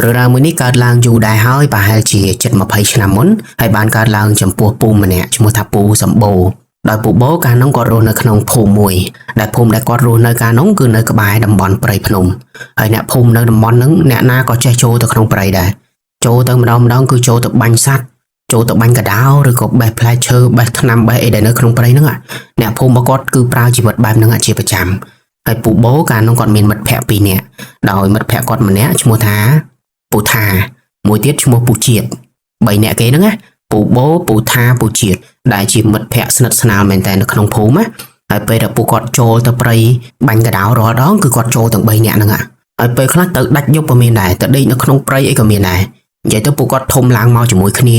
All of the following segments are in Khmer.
រឿងរ៉ាវមួយនេះកើតឡើងយូរដែរហើយប្រហែលជាជិត20ឆ្នាំមុនហើយបានកើតឡើងចំពោះពូម្នាក់ឈ្មោះថាពូសម្បូរដោយពូបូកាលនោះគាត់រស់នៅក្នុងភូមិមួយដែលភូមិដែលគាត់រស់នៅកាលនោះគឺនៅក្បែរតំបន់ព្រៃភ្នំហើយអ្នកភូមិនៅតំបន់ហ្នឹងអ្នកណាក៏ចេះចូលទៅក្នុងព្រៃដែរចូលទៅម្ដងម្ដងគឺចូលទៅបាញ់សត្វចូលទៅបាញ់កដោឬក៏បេះផ្លែឈើបេះថ្នាំបេះអីដែលនៅក្នុងព្រៃហ្នឹងអ្នកភូមិរបស់គាត់គឺប្រើជីវិតបែបហ្នឹងជាប្រចាំហើយពូបូកាលនោះគាត់មានមិត្តភ័ក្តិពីរនាក់ដោយមិត្តភ័ក្តិគាត់ម្នាក់ឈ្មោះថា ពូថាមួយទៀតឈ្មោះពូជាតិបីអ្នកគេហ្នឹងណាពូបូពូថាពូជាតិដែលជាមិត្តភ័ក្តិស្និទ្ធស្នាលមែនតើនៅក្នុងភូមិណាហើយពេលដែលពួកគាត់ចូលទៅព្រៃបាញ់កដោរាល់ដងគឺគាត់ចូលទាំង3នាក់ហ្នឹងហើយពេលខ្លះទៅដាច់យប់ក៏មានដែរទៅដេកនៅក្នុងព្រៃអីក៏មានដែរនិយាយទៅពួកគាត់ធំឡើងមកជាមួយគ្នា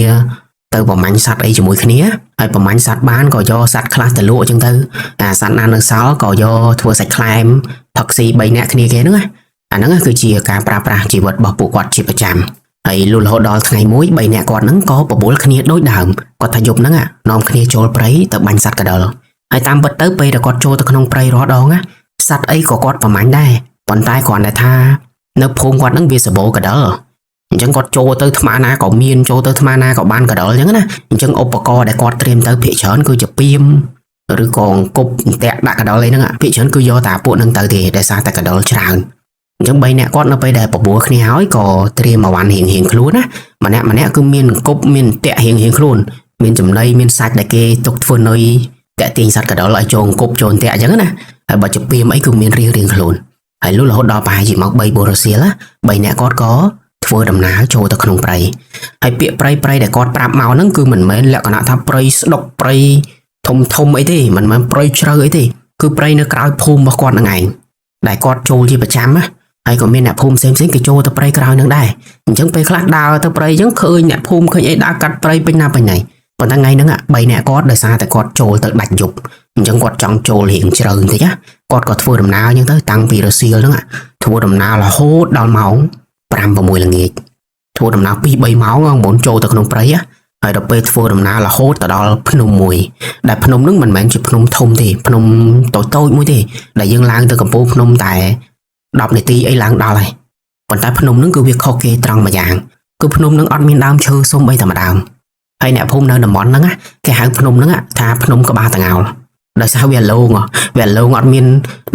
ទៅប្រមាញ់សត្វអីជាមួយគ្នាហើយប្រមាញ់សត្វបានក៏យកសត្វខ្លះទៅលក់អញ្ចឹងទៅអាសត្វណានៅសល់ក៏យកធ្វើសាច់ក្លែមផឹកស៊ី3នាក់គ្នាគេហ្នឹងណា អាហ្នឹងគឺជាការប្រើប្រាស់ជីវិតរបស់ពួកគាត់ជាប្រចាំហើយលុះរហូតដល់ថ្ងៃមួយបីនាក់គាត់ហ្នឹងក៏បបួលគ្នាដូចដើមគាត់ថាយប់ហ្នឹងនាំគ្នាចូលព្រៃទៅបាញ់សត្វកដិលហើយតាមពិតទៅពេលដែលគាត់ចូលទៅក្នុងព្រៃរាល់ដងណាសត្វអីក៏គាត់ប្រមាញ់ដែរប៉ុន្តែគ្រាន់តែថានៅភូមិគាត់ហ្នឹងវាសបោកដិលអញ្ចឹងគាត់ចូលទៅថ្មណាក៏មានចូលទៅថ្មណាក៏បានកដិលអញ្ចឹងណាអញ្ចឹងឧបករណ៍ដែលគាត់ត្រៀមទៅភាគច្រើនគឺជាពីមឬក៏អង្គប់អន្ទាក់ដាក់កដិលអីហ្នឹងភាគច្រើនគឺយកតែពួកហ្នឹងទៅទេដោយសារតែកដិលច្រើន អញ្ចឹងបីអ្នកគាត់នៅពេលដែលបបួលគ្នាហើយក៏ត្រៀមអវ៉ាន់រៀងរៀងខ្លួនណាម្នាក់ម្នាក់គឺមានអង្គប់មានតាក់រៀងរៀងខ្លួនមានចំណីមានសាច់ដែលគេទុកធ្វើនុយតាក់ទាញសត្វកដុលឲ្យចូលអង្គប់ចូលតាក់អញ្ចឹងណាហើយបើជាពីមអីគឺមានរៀងរៀងខ្លួនហើយលុះរហូតដល់ប្រហែលជាម៉ោង3 4រសៀលណាបីអ្នកគាត់ក៏ធ្វើដំណើរចូលទៅក្នុងព្រៃហើយពាក្យព្រៃព្រៃដែលគាត់ប្រាប់មកហ្នឹងគឺមិនមែនលក្ខណៈថាព្រៃស្ដុកព្រៃធំធំអីទេមិនមែនព្រៃជ្រៅអីទេគឺព្រៃនៅក្រោយភូមិរបស់គាត់ហ្នឹងឯងដែលគាត់ចូលជាប្រចាំណា ហើយក៏មានអ្នកភូមិផ្សេងៗគេចូលទៅព្រៃក្រោយនឹងដែរអញ្ចឹងពេលខ្លះដើរទៅព្រៃអញ្ចឹងឃើញអ្នកភូមិឃើញអីដើរកាត់ព្រៃពេញណាពេញណីប៉ុន្តែថ្ងៃហ្នឹងបីអ្នកគាត់ដោយសារតែគាត់ចូលទៅដាច់យប់អញ្ចឹងគាត់ចង់ចូលរៀងជ្រៅបន្តិចណាគាត់ក៏ធ្វើដំណើរអញ្ចឹងទៅតាំងពីរសៀលហ្នឹងធ្វើដំណើររហូតដល់ម៉ោង5 6ល្ងាចធ្វើដំណើរ2 3ម៉ោងមុនចូលទៅក្នុងព្រៃហើយដល់ពេលធ្វើដំណើររហូតទៅដល់ភ្នំមួយដែលភ្នំហ្នឹងមិនមែនជាភ្នំធំទេភ្នំតូចៗមួយទេដែលយើងឡើងទៅកំពូលភ្នំតែ 10នាទីអីឡើងដល់ហើយប៉ុន្តែភ្នំហ្នឹងគឺវាខុសគេត្រង់មួយយ៉ាងគឺភ្នំហ្នឹងអត់មានដើមឈើសូម្បីតែមួយដើមហើយអ្នកភូមិនៅតំបន់ហ្នឹងគេហៅភ្នំហ្នឹងថាភ្នំក្បាលតងោលដោយសារវាលងវាលងអត់មា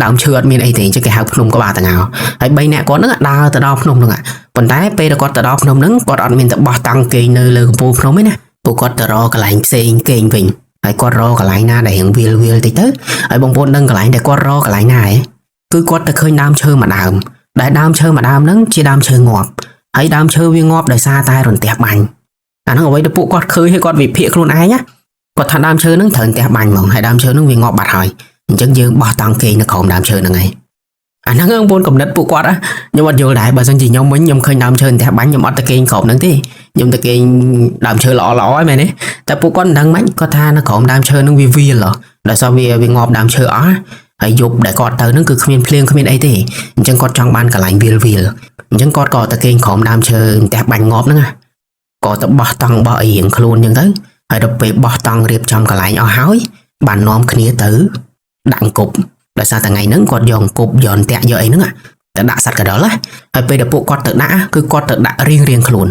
នដើមឈើអត់មានអីទេអញ្ចឹងគេហៅភ្នំក្បាលតងោលហើយបីអ្នកគាត់ហ្នឹងដើរទៅដល់ភ្នំហ្នឹងប៉ុន្តែពេលដែលគាត់ទៅដល់ភ្នំហ្នឹងគាត់អត់មានទៅបោះតាំងគេងនៅលើកំពូលភ្នំទេណាពួកគាត់ទៅរកកន្លែងផ្សេងគេងវិញហើយគាត់រកកន្លែងណាដែលរៀងវាលវាលតិចទៅហើយបងប្អូនដឹងកន្លែងដែលគាត់រកកន្លែងណាឯង គឺគាត់ទៅឃើញដើមឈើមួយដើមដែលដើមឈើមួយដើមហ្នឹងជាដើមឈើងាប់ហើយដើមឈើវាងាប់ដោយសារតែរន្ទះបាញ់អាហ្នឹងអ្វីដែលពួកគាត់ឃើញហើយគាត់វិភាគខ្លួនឯងណាគាត់ថាដើមឈើហ្នឹងត្រូវរន្ទះបាញ់ហ្មងហើយដើមឈើហ្នឹងវាងាប់បាត់ហើយអញ្ចឹងយើងបោះតង់គេងនៅក្រោមដើមឈើហ្នឹងឯងអាហ្នឹងបងប្អូនកំណត់ពួកគាត់ខ្ញុំអត់យល់ដែរបើសិនជាខ្ញុំវិញខ្ញុំឃើញដើមឈើរន្ទះបាញ់ខ្ញុំអត់ទៅគេងក្រោមហ្នឹងទេខ្ញុំទៅគេងដើមឈើល្អល្អហ្នឹងមែនទេតែពួកគាត់មិនដឹងម៉េចគាត់ថានៅក្រោមដើមឈើហ្នឹងវាវាលដោយសារវាវាងាប់ដើមឈើអស់ ហើយយប់ដែលគាត់ទៅហ្នឹងគឺគ្មានភ្លៀងគ្មានអីទេអញ្ចឹងគាត់ចង់បានកន្លែងវាលវាលអញ្ចឹងគាត់ក៏ទៅគេងក្រោមដើមឈើផ្ទះបាញ់ងាប់ហ្នឹងណាក៏ទៅបោះតង់បោះអីរៀងខ្លួនអញ្ចឹងទៅហើយដល់ពេលបោះតង់រៀបចំកន្លែងអស់ហើយបាននាំគ្នាទៅដាក់អង្គប់ដោយសារតែថ្ងៃហ្នឹងគាត់យកអង្គប់យកអន្ទាក់យកអីហ្នឹងទៅដាក់សត្វកដុលណាហើយពេលដែលពួកគាត់ទៅដាក់គឺគាត់ទៅដាក់រៀងរៀងខ្លួន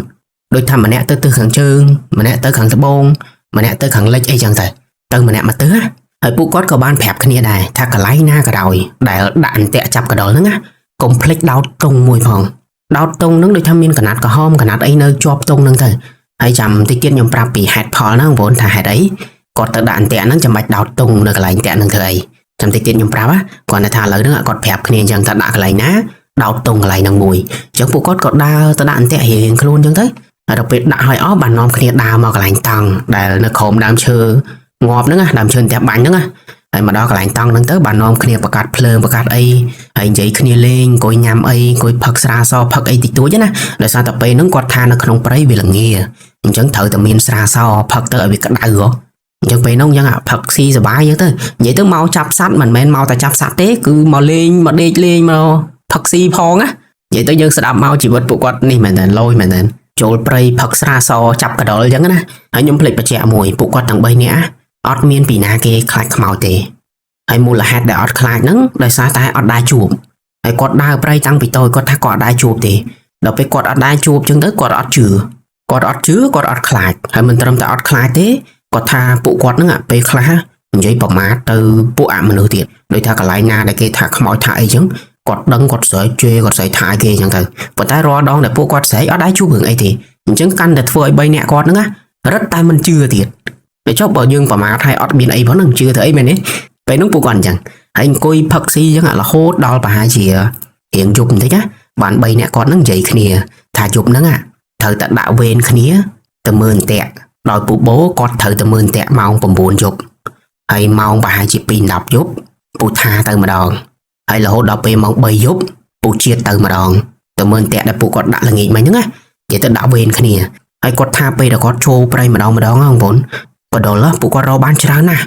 ដូចថាម្នាក់ទៅទិសខាងជើងម្នាក់ទៅខាងត្បូងម្នាក់ទៅខាងលិចអីចឹងទៅទៅម្នាក់មកទិសណា ហើយពួកគាត់ក៏បានប្រាប់គ្នាដែរថាកន្លែងណាក៏ដោយដែលដាក់អន្ទាក់ចាប់កដុលហ្នឹងណាកុំភ្លេចដោតតុងមួយផងដោតតុងហ្នឹងដូចថាមានកណាត់ក្រហមកណាត់អីនៅជាប់តុងហ្នឹងទៅហើយចាំតិចទៀតខ្ញុំប្រាប់ពីហេតុផលហ្នឹងបងប្អូនថាហេតុអីគាត់ទៅដាក់អន្ទាក់ហ្នឹងចាំបាច់ដោតតុងនៅកន្លែងអន្ទាក់ហ្នឹងធ្វើអីចាំតិចទៀតខ្ញុំប្រាប់ណាគាត់ថាឥឡូវហ្នឹងគាត់ប្រាប់គ្នាអញ្ចឹងថាដាក់កន្លែងណាដោតតុងកន្លែងហ្នឹងមួយអញ្ចឹងពួកគាត់ក៏ដើរទៅដាក់អន្ទាក់រៀងៗខ្លួនអញ្ចឹងទៅហើយដល់ពេលដាក់ឲ្យអស់បាននាំគ្នាដើរមកកន្លែងតង់ដែលនៅក្រោមដើមឈើ ងាប់ហ្នឹងណាដើមឈើផ្ទះបាញ់ហ្នឹងណាហើយមកដល់កន្លែងតង់ហ្នឹងទៅបាននាំគ្នាបង្កាត់ភ្លើងបង្កាត់អីហើយនិយាយគ្នាលេងអង្គុយញ៉ាំអីអង្គុយផឹកស្រាសផឹកអីតិចតួចណាដោយសារតែពេលហ្នឹងគាត់ថានៅក្នុងព្រៃវាល្ងាអញ្ចឹងត្រូវតែមានស្រាសផឹកទៅឲ្យវាក្តៅហ៎អញ្ចឹងពេលហ្នឹងអញ្ចឹងផឹកស៊ីសបាយអញ្ចឹងទៅនិយាយទៅមកចាប់សត្វមិនមែនមកតែចាប់សត្វទេគឺមកលេងមកដេកលេងមកផឹកស៊ីផងណានិយាយទៅយើងស្ដាប់មកជីវិតពួកគាត់នេះមែនតើលយមែនតើចូលព្រៃផឹកស្រាសចាប់កដុលអញ្ចឹងណាហើយខ្ញុំភ្លេចបញ្ជាក់មួយពួកគាត់ទាំង3នាក់ អត់មានពីណាគេខ្លាចខ្មោចទេហើយមូលហេតុដែលអត់ខ្លាចហ្នឹងដោយសារតែអត់ដែរជួប ហើយគាត់ដើរព្រៃតាំងពីតូចគាត់ថាគាត់អត់ដែរជួបទេ ដល់ពេលគាត់អត់ដែរជួបចឹងទៅគាត់អត់ជឿគាត់អត់ជឿគាត់អត់ខ្លាចហើយមិនត្រឹមតែអត់ខ្លាចទេគាត់ថាពួកគាត់ហ្នឹងពេលខ្លះនិយាយប្រមាថទៅពួកអមនុស្សទៀតដោយថាកន្លែងណាដែលគេថាខ្មោចថាអីចឹងគាត់ដឹងគាត់ស្រែកជេរគាត់ស្រែកថាគេចឹងទៅប៉ុន្តែរាល់ដងដែលពួកគាត់ស្រែកអត់ដែរជួបរឿងអីទេអញ្ចឹងកាន់តែធ្វើឲ្យ3នាក់គាត់ហ្នឹងណារឹតតែមិនជឿទៀតតែចុះបើយើងប្រមាថឲ្យអត់មានអីផងហ្នឹងជឿទៅអីមែនទេពេលហ្នឹងពួកគាត់អញ្ចឹងហើយអង្គុយផឹកស៊ីអញ្ចឹងរហូតដល់ប្រហែលជារៀងយប់បន្តិចណាបាន3នាក់គាត់ហ្នឹងនិយាយគ្នាថាយប់ហ្នឹងត្រូវតែដាក់វេនគ្នាទៅមើលអន្ទាក់ដោយពូបូគាត់ត្រូវទៅមើលអន្ទាក់ម៉ោង9យប់ហើយម៉ោងប្រហែលជា2:10យប់ពូថាទៅម្ដងហើយរហូតដល់ពេលម៉ោង3យប់ពូជាតិទៅម្ដងទៅមើលអន្ទាក់ដែលពួកគាត់ដាក់ល្ងាចមិញហ្នឹងណានិយាយទៅដាក់វេនគ្នាហើយគាត់ថាពេលដែលគាត់ចូលព្រៃម្ដងម្ដងហ្នឹងបងប្អូនបដលពួកគាត់រកបានច្រើនណាស់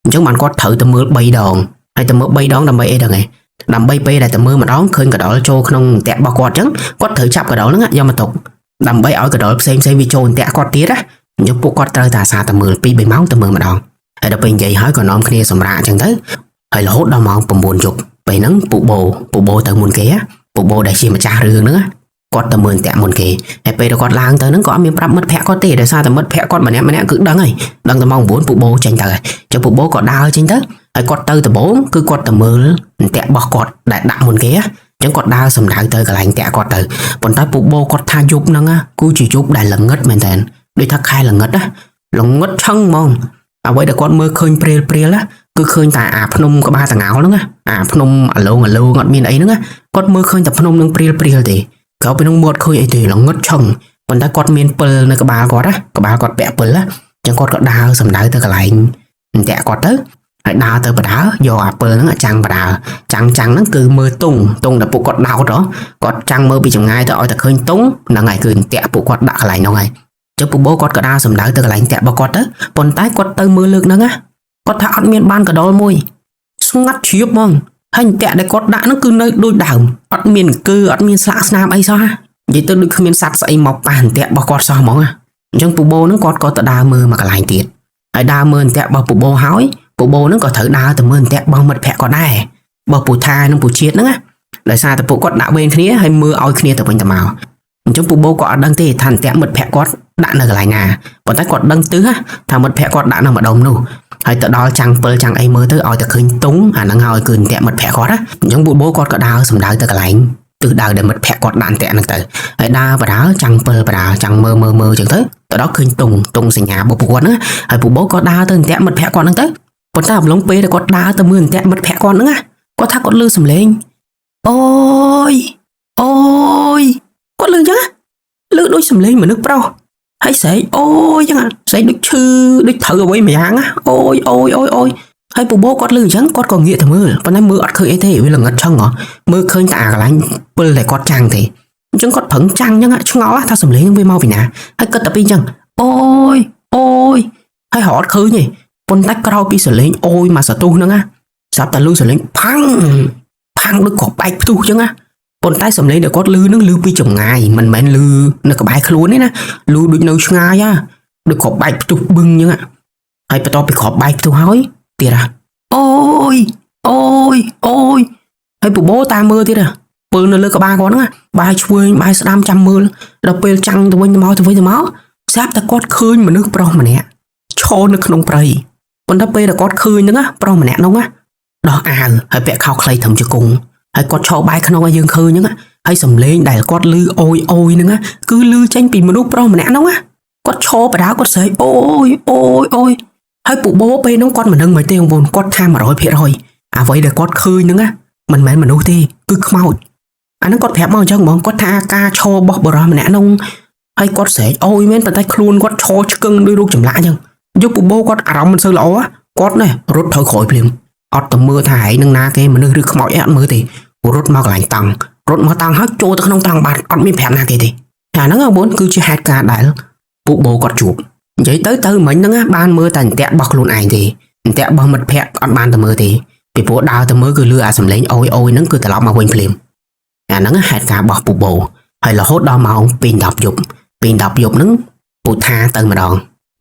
អញ្ចឹងបានគាត់ត្រូវទៅមើល3ដងហើយទៅមើល3ដងដើម្បីអីដឹងឯងដើម្បីពេលដែលទៅមើលម្ដងឃើញកដុលចូលក្នុងអន្ទាក់របស់គាត់អញ្ចឹងគាត់ត្រូវចាប់កដុលហ្នឹងយកមកទុកដើម្បីឲ្យកដុលផ្សេងផ្សេងវាចូលអន្ទាក់គាត់ទៀតណាអញ្ចឹងពួកគាត់ត្រូវតែអាសាទៅមើល2 3ម៉ោងទៅមើលម្ដងហើយដល់ពេលនិយាយហើយក៏នាំគ្នាសម្រាកអញ្ចឹងទៅហើយរហូតដល់ម៉ោង9យប់ពេលហ្នឹងពូបូពូបូទៅមុនគេពូបូដែលជាម្ចាស់រឿងហ្នឹងគាត់ទៅមើលអន្ទាក់មុនគេហើយពេលដែលគាត់ឡើងទៅហ្នឹងក៏អត់មានប្រាប់មិត្តភក្តិគាត់ទេដោយសារតែមិត្តភក្តិគាត់ម្នាក់ម្នាក់គឺដឹងហើយដឹងតែម៉ោង9ពូបូចេញទៅហើយចុះពូបូក៏ដើរចេញទៅហើយគាត់ទៅដំបូងគឺគាត់ទៅមើលអន្ទាក់របស់គាត់ដែលដាក់មុនគេអញ្ចឹងគាត់ដើរសំដៅទៅកន្លែងអន្ទាក់គាត់ទៅប៉ុន្តែពូបូគាត់ថាយប់ហ្នឹងគឺជាយប់ដែលល្ងឹតមែនតើដូចថាខែល្ងឹតណាល្ងឹតឆឹងហ្មងអ្វីដែលគាត់មើលឃើញព្រាលព្រាលគឺឃើញតែអាភ្នំក្បាលតងោលហ្នឹងអាភ្នំអាលងអាលងអត់មានអីហ្នឹងគាត់មើលឃើញតែភ្នំនឹងព្រាលព្រាលទេក្រៅពីនោះមើលអត់ឃើញអីទេល្ងឹតឆឹងប៉ុន្តែគាត់មានពិលនៅក្បាលគាត់ណាក្បាលគាត់ពាក់ពិលណាអញ្ចឹងគាត់ក៏ដើរសំដៅទៅកន្លែងអន្ទាក់គាត់ទៅហើយដើរទៅបដើយកអាពិលហ្នឹងចាំងបដើចាំងចាំងហ្នឹងគឺមើលតុងតុងដែលពួកគាត់ដោតគាត់ចាំងមើលពីចម្ងាយទៅឲ្យតែឃើញតុងហ្នឹងហើយគឺអន្ទាក់ពួកគាត់ដាក់កន្លែងហ្នឹងហើយចុះពូបូគាត់ក៏ដើរសំដៅទៅកន្លែងអន្ទាក់របស់គាត់ទៅប៉ុន្តែគាត់ទៅមើលលើកហ្នឹងណាគាត់ថាអត់មានបានកដុលមួយស្ងាត់ជ្រាបហ្មងហើយអន្ទាក់ដែលគាត់ដាក់ហ្នឹងគឺនៅដូចដើមអត់មានអង្គើអត់មានស្លាកស្នាមអីសោះនិយាយទៅដូចគ្មានសត្វស្អីមកប៉ះអន្ទាក់របស់គាត់សោះហ្មងអញ្ចឹងពូបូហ្នឹងគាត់ក៏ទៅដើរមើលមកកន្លែងទៀតហើយដើរមើលអន្ទាក់របស់ពូបូហើយពូបូហ្នឹងក៏ត្រូវដើរទៅមើលអន្ទាក់របស់មិត្តភក្តិគាត់ដែររបស់ពូថានិងពូជាតិហ្នឹងណាដោយសារតែពួកគាត់ដាក់វេនគ្នាហើយមើលឲ្យគ្នាទៅវិញទៅមកអញ្ចឹងពូបូក៏អត់ដឹងទេថាអន្ទាក់មិត្តភក្តិគាត់ដាក់នៅកន្លែងណាប៉ុន្តែគាត់ដឹងទិសថាមិត្តភក្តិគាត់ដាក់នៅម្ដុំនោះហើយទៅដល់ចាំងពិលចាំងអីមើលទៅឲ្យតែឃើញតុងអាហ្នឹងហើយគឺអន្ទាក់មិត្តភក្តិគាត់ណាអញ្ចឹងពូបូគាត់ក៏ដើរសំដៅទៅកន្លែងទិសដៅដែលមិត្តភក្តិគាត់ដាក់អន្ទាក់ហ្នឹងទៅហើយដើរបដើចាំងពិលបដើចាំងមើលមើលមើលអញ្ចឹងទៅទៅដល់ឃើញតុងតុងសញ្ញារបស់ពួកគាត់ហ្នឹងហើយពូបូក៏ដើរទៅអន្ទាក់មិត្តភក្តិគាត់ហ្នឹងទៅប៉ុន្តែអំឡុងពេលដែលគាត់ដើរទៅមើលអន្ទាក់មិត្តភក្តិគាត់ហ្នឹងណាគាត់ថាគាត់ឮសំឡេងអូយអូយគាត់ឮអញ្ចឹងឮដូចសំឡេងមនុស្សប្រុសហើយស្រែកអូយអញ្ចឹងស្រែកដូចឈឺដូចត្រូវអ្វីម្យ៉ាងណាអូយអូយអូយអូយហើយពូបូគាត់ឮអញ្ចឹងគាត់ក៏ងាកទៅមើលប៉ុន្តែមើលអត់ឃើញអីទេវាល្ងិតឆឹងហ៎មើលឃើញតែអាកន្លែងពិលដែលគាត់ចាំងទេអញ្ចឹងគាត់ប្រឹងចាំងអញ្ចឹងឆ្ងល់ថាសំឡេងវាមកពីណាហើយគិតតែពីអញ្ចឹងអូយអូយហើយរត់ឃើញទេប៉ុន្តែក្រោយពីសលេងអូយមកសទុះហ្នឹងណាស្រាប់តែឮសលេងផាំងផាំងដូចគ្រាប់បែកផ្ទុះអញ្ចឹងណាប៉ុន្តែសំឡេងដែលគាត់ឮហ្នឹងឮពីចម្ងាយមិនមែនឮនៅក្បែរខ្លួនទេណាឮដូចនៅឆ្ងាយណាដូចគ្រាប់បែកផ្ទុះបឹងអញ្ចឹងហើយបន្ទាប់ពីគ្រាប់បែកផ្ទុះហើយទៀតហ่ะអូយអូយអូយហើយពូបូតាមមើលទៀតហ่ะពើនៅលើក្បាលគាត់ហ្នឹងបាយឆ្វេងបាយស្ដាំចាំមើលដល់ពេលចាំងទៅវិញទៅមកទៅវិញទៅមកស្រាប់តែគាត់ឃើញមនុស្សប្រុសម្នាក់ឈរនៅក្នុងព្រៃប៉ុន្តែពេលដែលគាត់ឃើញហ្នឹងណាប្រុសម្នាក់ហ្នឹងណាដោះអាវហើយពាក់ខោខ្លីត្រឹមជង្គង់ហើយគាត់ឈរបែរក្នុងឲ្យយើងឃើញហ្នឹងហើយសំឡេងដែលគាត់ឮអូយអូយហ្នឹងណាគឺឮចេញពីមនុស្សប្រុសម្នាក់ហ្នឹងណាគាត់ឈរបដាគាត់ស្រែកអូយអូយអូយហើយពូបូពេលហ្នឹងគាត់មិនដឹងមិនទេបងប្អូនគាត់ថា100%អ្វីដែលគាត់ឃើញហ្នឹងណាមិនមែនមនុស្សទេគឺខ្មោចអាហ្នឹងគាត់ប្រាប់មកអញ្ចឹងហ្មងគាត់ថាការឈររបស់បុរសម្នាក់ហ្នឹងហើយគាត់ស្រែកអូយមែនប៉ុន្តែខ្លួនគាត់ឈរឆ្កឹងដោយរូបចម្លាក់អញ្ចឹងយកពូបូគាត់អារម្មណ៍មិនសូវល្អគាត់នេះរត់ទៅក្រោយភ្លាមអត់ទៅមើលថាឯងនឹងណាគេមនុស្សឬខ្មោចអីអត់មើលទេរត់មកកន្លែងតង់រត់មកតង់ហើយចូលទៅក្នុងតង់បាត់អត់មានប្រាប់ណាគេទេអាហ្នឹងបងប្អូនគឺជាហេតុការណ៍ដែលពូបូគាត់ជួបនិយាយទៅទៅមិញហ្នឹងបានមើលតែអន្ទាក់របស់ខ្លួនឯងទេអន្ទាក់របស់មិត្តភក្តិអត់បានទៅមើលទេពីព្រោះដើរទៅមើលគឺលឺអាសំឡេងអូយអូយហ្នឹងគឺត្រឡប់មកវិញភ្លាមអាហ្នឹងហេតុការណ៍របស់ពូបូហើយរហូតដល់ម៉ោង2:10យប់2:10យប់ហ្នឹងពូថាទៅម្ដង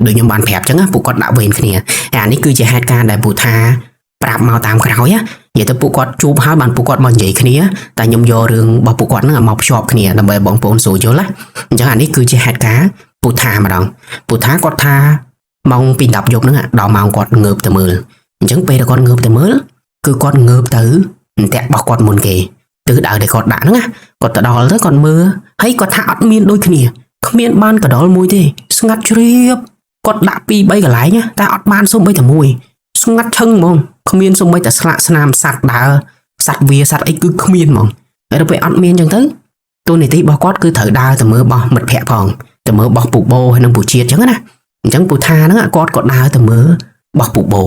ដូចខ្ញុំបានប្រាប់ចឹងណាពួកគាត់ដាក់វេនគ្នាអានេះគឺជាហេតុការណ៍ដែលពូថា ប្រាប់មកតាមក្រោយណានិយាយទៅពួកគាត់ជួបហើយបានពួកគាត់មកនិយាយគ្នាតែខ្ញុំយករឿងរបស់ពួកគាត់ហ្នឹងមកភ្ជាប់គ្នាដើម្បីឲ្យបងប្អូនស្រួលយល់ណាអញ្ចឹងអានេះគឺជាហេតុការណ៍ពូថាម្ដងពូថាគាត់ថាម៉ោង2:10យប់ហ្នឹងដល់ម៉ោងគាត់ងើបទៅមើលអញ្ចឹងពេលដែលគាត់ងើបទៅមើលគឺគាត់ងើបទៅអន្ទាក់របស់គាត់មុនគេទិសដៅដែលគាត់ដាក់ហ្នឹងណាគាត់ទៅដល់ទៅគាត់មើលហើយគាត់ថាអត់មានដូចគ្នាគ្មានបានកដុលមួយទេស្ងាត់ជ្រាបគាត់ដាក់2 3កន្លែងណាតែអត់បានសូម្បីតែមួយស្ងាត់ឈឹងហ្មងគ្មានសូម្បីតែស្លាកស្នាមសត្វដើរសត្វវាសត្វអីគឺគ្មានហ្មងហើយដល់ពេលអត់មានអញ្ចឹងទៅតួនាទីរបស់គាត់គឺត្រូវដើរទៅមើលរបស់មិត្តភ័ក្តិផងទៅមើលរបស់ពូបូហើយនិងពូជាតិអញ្ចឹងណាអញ្ចឹងពូថាហ្នឹងគាត់ក៏ដើរទៅមើលរបស់ពូបូ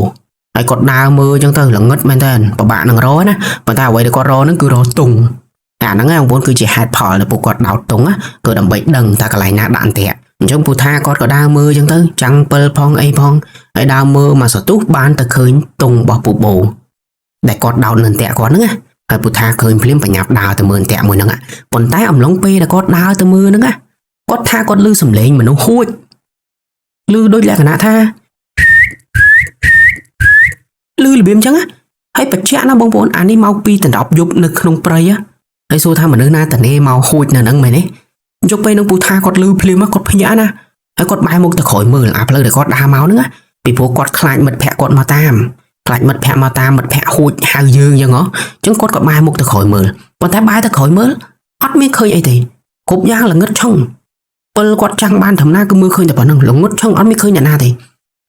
ហើយគាត់ដើរមើលអញ្ចឹងទៅល្ងឹតមែនតើពិបាកនឹងរកណាប៉ុន្តែអ្វីដែលគាត់រកហ្នឹងគឺរកទុងអាហ្នឹងឯងបងប្អូនគឺជាហេតុផលដែលពួកគាត់ដោតទុងណាគឺដើម្បីដឹងថាកន្លែងណាដាក់អន្ទាក់អញ្ចឹងពូថាគាត់ក៏ដើរមើលអញ្ចឹងទៅចាំងពិលផងអីផងហើយដើរមើលមកសន្ទុះបានទៅឃើញទុងរបស់ពូបូដែលគាត់ដោតនៅអន្ទាក់គាត់ហ្នឹងណាហើយពូថាឃើញភ្លាមបញ្ញាប់ដើរទៅមើលអន្ទាក់មួយហ្នឹងប៉ុន្តែអំឡុងពេលដែលគាត់ដើរទៅមើលហ្នឹងណាគាត់ថាគាត់ឮសំឡេងមនុស្សហួចឮដូចលក្ខណៈថាឮរបៀបអញ្ចឹងណាហើយបញ្ជាក់ណាបងប្អូនអានេះមកពីដណ្ដប់យប់នៅក្នុងព្រៃណាហើយសួរថាមនុស្សណាតនេមកហួចនៅហ្នឹងមែនទេយកពេលនឹងពូថាគាត់ឮភ្លាមគាត់ភ្ញាក់ណាហើយគាត់បែរមុខទៅក្រោយមើលអាផ្លូវដែលគាត់ដើរមកហ្នឹងណាពីព្រោះគាត់ខ្លាចមិត្តភ័ក្តិគាត់មកតាមខ្លាចមិត្តភ័ក្តិមកតាមមិត្តភ័ក្តិហួចហៅយើងអញ្ចឹងហ៎អញ្ចឹងគាត់ក៏បែរមុខទៅក្រោយមើលប៉ុន្តែបែរទៅក្រោយមើលអត់មានឃើញអីទេគ្រប់យ៉ាងល្ងឹតឆឹងពិលគាត់ចាំងបានធម្មតាគឺមើលឃើញតែប៉ុណ្្នឹងល្ងឹតឆឹងអត់មានឃើញអ្នកណាទ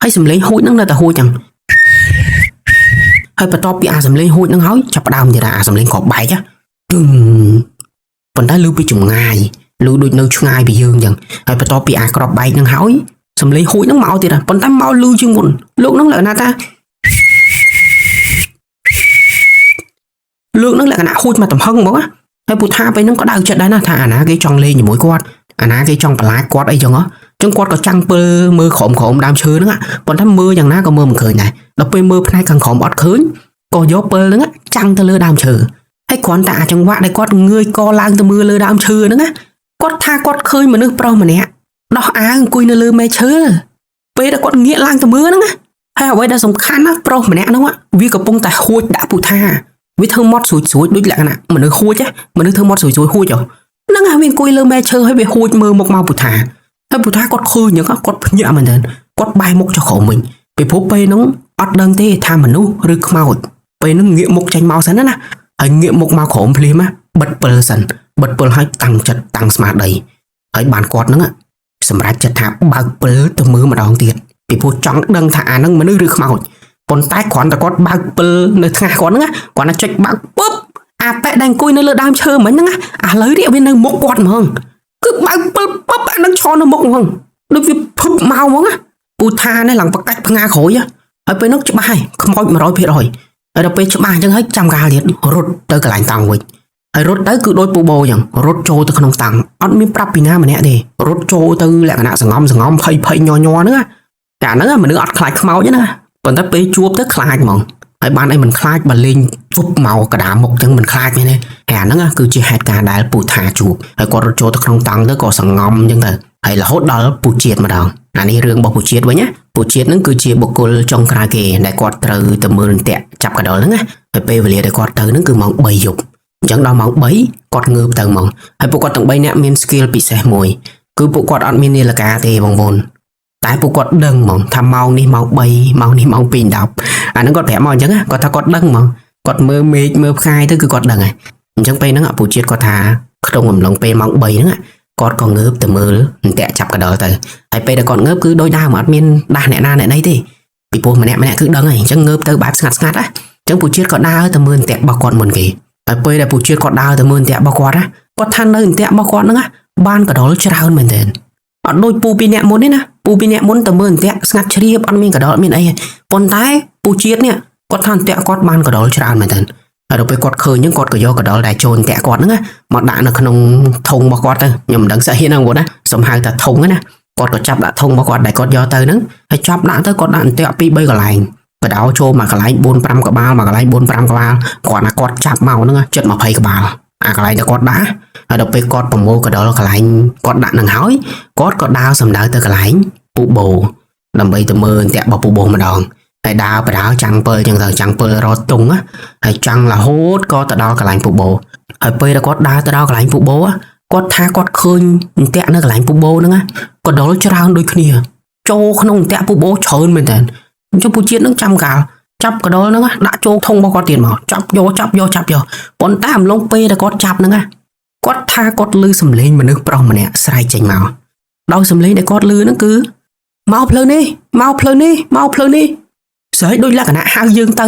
េហើយសំឡេងហួចហ្នឹងនៅតែហួចចឹងហើយបន្ទាប់ពីអាសំឡេងហួចហ្នឹងហើយចាប់ផ្ដើមទៀតអាសំឡេងគ្រាប់បែកទឹងប៉ុន្តែឮពីចម្ងាយឮដូចនៅឆ្ងាយពីយើងអញ្ចឹងហើយបន្ទាប់ពីអាគ្រាប់បែកហ្នឹងហើយសំឡេងហួចហ្នឹងមកទៀតប៉ុន្តែមកឮជាងមុនលោកហ្នឹងលក្ខណៈថាលើកហ្នឹងលក្ខណៈហួចមកទំហឹងហ្មងហើយពូថាពេលហ្នឹងក៏ដៅចិត្តដែរណាថាអាណាគេចង់លេងជាមួយគាត់អាណាគេចង់បន្លាចគាត់អីចឹងហ៎ចឹងគាត់ក៏ចាំងពិលមើលក្រោមក្រោមដើមឈើហ្នឹងប៉ុន្តែមើលយ៉ាងណាក៏មើលមិនឃើញដែរដល់ពេលមើលផ្នែកខាងក្រោមអត់ឃើញក៏យកពិលហ្នឹងចាំងទៅលើដើមឈើហើយគ្រាន់តែអាចង្វាក់ដែលគាត់ងើយកឡើងទៅមើលលើដើមឈើហ្នឹងណាគាត់ថាគាត់ឃើញមនុស្សប្រុសម្នាក់ដោះអាវអង្គុយនៅលើមែកឈើពេលដែលគាត់ងាកឡើងទៅមើលហ្នឹងណាហើយអ្វីដែលសំខាន់ណាប្រុសម្នាក់ហ្នឹងវាកំពុងតែហួចដាក់ពូថាវាធ្វើមាត់ស្រួចស្រួចដូចលក្ខណៈមនុស្សហួចមនុស្សធ្វើមាត់ស្រួចស្រួចហួចហ្នឹងហើយវាអង្គុយលើមែកឈើហើយវាហួចមើលមុខមកពូថាហើយពូថាគាត់ឃើញអញ្ចឹងគាត់ភ្ញាក់មែនទែនគាត់បែរមុខចុះក្រោមវិញពីព្រោះពេលហ្នឹងអត់ដឹងទេថាមនុស្សឬខ្មោចពេលហ្នឹងងាកមុខចេញមកសិនណាហើយងាកមុខមកក្រោមភ្លាមបិទពិលសិនបិទពិលហើយតាំងចិត្តតាំងស្មារតីហើយបានគាត់ហ្នឹងសម្រាប់ចិត្តថាបើកពិលទៅមើលម្ដងទៀតពីព្រោះចង់ដឹងថាអាហ្នឹងមនុស្សឬខ្មោចប៉ុន្តែគ្រាន់តែគាត់បើកពិលនៅថ្ងាសគាត់ហ្នឹងគាត់តែចុចបើកពឹបអាប៉ែដែលអង្គុយនៅលើដើមឈើមិញហ្នឹងឥឡូវនេះវានៅមុខគាត់ហ្មងគឺបើកពិលពឹបអាហ្នឹងឈរនៅមុខហ្មងដូចវាភឹបមកហ្មងណាពូថានេះឡើងបកាច់ផ្ងាក្រោយហើយពេលនោះច្បាស់ហើយខ្មោច100%ហើយដល់ពេលច្បាស់អញ្ចឹងហើយចាំកាលទៀតរត់ទៅកន្លែងតង់វិញហើយរត់ទៅគឺដូចពូបោអញ្ចឹងរត់ចូលទៅក្នុងតង់អត់មានប្រាប់ពីណាម្នាក់ទេរត់ចូលទៅលក្ខណៈសងំសងំភ័យភ័យញ័រញ័រហ្នឹងតែអាហ្នឹងមនុស្សអត់ខ្លាចខ្មោចទេណាប៉ុន្តែពេលជួបទៅខ្លាចហ្មងហើយបានអីមិនខ្លាចបើលេងជប់មកកដាមុខអញ្ចឹងមិនខ្លាចទេណាហើយអាហ្នឹងគឺជាហេតុការណ៍ដែលពូថាជួបហើយគាត់រត់ចូលទៅក្នុងតង់ទៅក៏សងំអញ្ចឹងទៅហើយរហូតដល់ពូជាតិម្ដងអានេះរឿងរបស់ពូជាតិវិញណាពូជាតិហ្នឹងគឺជាបុគ្គលចុងក្រោយគេដែលគាត់ត្រូវទៅមើលអន្ទាក់ចាប់កដុលហ្នឹងណាហើយពេលវេលាដែលគាត់ទៅហ្នឹងគឺម៉ោង3យប់អញ្ចឹងដល់ម៉ោង3គាត់ងើបទៅហ្មងហើយពួកគាត់ទាំង3នាក់មាន skill ពិសេសមួយគឺពួកគាត់អត់មាននាឡិកាទេបងប្អូនតែពួកគាត់ដឹងហ្មងថាម៉ោងនេះម៉ោង3ម៉ោងនេះម៉ោង2:10អាហ្នឹងគាត់ប្រាប់មកអញ្ចឹងគាត់ថាគាត់ដឹងហ្មងគាត់មើលមេឃមើលផ្កាយទៅគឺគាត់ដឹងហើយអញ្ចឹងពេលហ្នឹងពូជាតិគាត់ថាក្នុងអំឡុងពេលម៉ោង3ហ្នឹងគាត់ក៏ងើបទៅមើលអន្ទាក់ចាប់កដុលទៅហើយពេលដែលគាត់ងើបគឺដូចដើមអត់មានដាស់អ្នកណាអ្នកណីទេពីព្រោះម្នាក់ម្នាក់គឺដឹងហើយអញ្ចឹងងើបទៅបែបស្ងាត់ស្ងាត់ណាអញ្ចឹងពូជាតិក៏ដើរទៅមើលអន្ទាក់របស់គាត់មុនគេហើយពេលដែលពូជាតិគាត់ដើរទៅមើលអន្ទាក់របស់គាត់ណាគាត់ថានៅអន្ទាក់របស់គាត់ហ្នឹងណាបានកដុលច្រើនមែនទែនអត់ដូចពូពីរនាក់មុនទេណាពូពីរនាក់មុនទៅមើលអន្ទាក់ស្ងាត់ជ្រាបអត់មានកដុលមានអីទេប៉ុន្តែពូជាតិនេះគាត់ថាអន្ទាក់គាត់បានកដុលច្រើនមែនទែនហើយដល់ពេលគាត់ឃើញហ្នឹងគាត់ក៏យកកដុលដែលចូលអន្ទាក់គាត់ហ្នឹងណាមកដាក់នៅក្នុងធុងរបស់គាត់ទៅខ្ញុំមិនដឹងស្អីហ្នឹងបងណាសំហៅថាធុងណាគាត់ក៏ចាប់ដាក់ធុងរបស់គាត់ដែលគាត់យកទៅហ្នឹងហើយចាប់ដាក់ទៅគាត់ដាក់អន្ទាក់2 3កន្លែងកដោចូលមួយកន្លែង4 5ក្បាលមួយកន្លែង4 5ក្បាលគាត់ណាគាត់ចាប់មកហ្នឹងជិត20ក្បាលអាកន្លែងដែលគាត់ដាក់ហើយដល់ពេលគាត់ប្រមូលកដុលកន្លែងគាត់ដាក់នឹងហើយគាត់ក៏ដើរសំដៅទៅកន្លែងពូបូដើម្បីទៅមើលអន្ទាក់របស់ពូបូម្ដង ហើយដើរបដើចាំងពិលចឹងទៅចាំងពិលរត់តុងណាហើយចាំងរហូតក៏ទៅដល់កន្លែងពូបោហើយពេលដែលគាត់ដើរទៅដល់កន្លែងពូបោគាត់ថាគាត់ឃើញអន្ទាក់នៅកន្លែងពូបោហ្នឹងណាក៏ដុលច្រើនដូចគ្នាចូលក្នុងអន្ទាក់ពូបោច្រើនមែនតើអញ្ចឹងពូជាតិនឹងចាំកាលចាប់កដុលហ្នឹងដាក់ចូលធុងរបស់គាត់ទៀតមកចាប់យកចាប់យកចាប់យកប៉ុន្តែអំឡុងពេលដែលគាត់ចាប់ហ្នឹងណាគាត់ថាគាត់ឮសំឡេងមនុស្សប្រុសម្នាក់ស្រែកចេញមកដោយសំឡេងដែលគាត់ឮហ្នឹងគឺមកផ្លូវនេះមកផ្លូវនេះមកផ្លូវនេះស្រែកដូចលក្ខណៈហៅយើងទ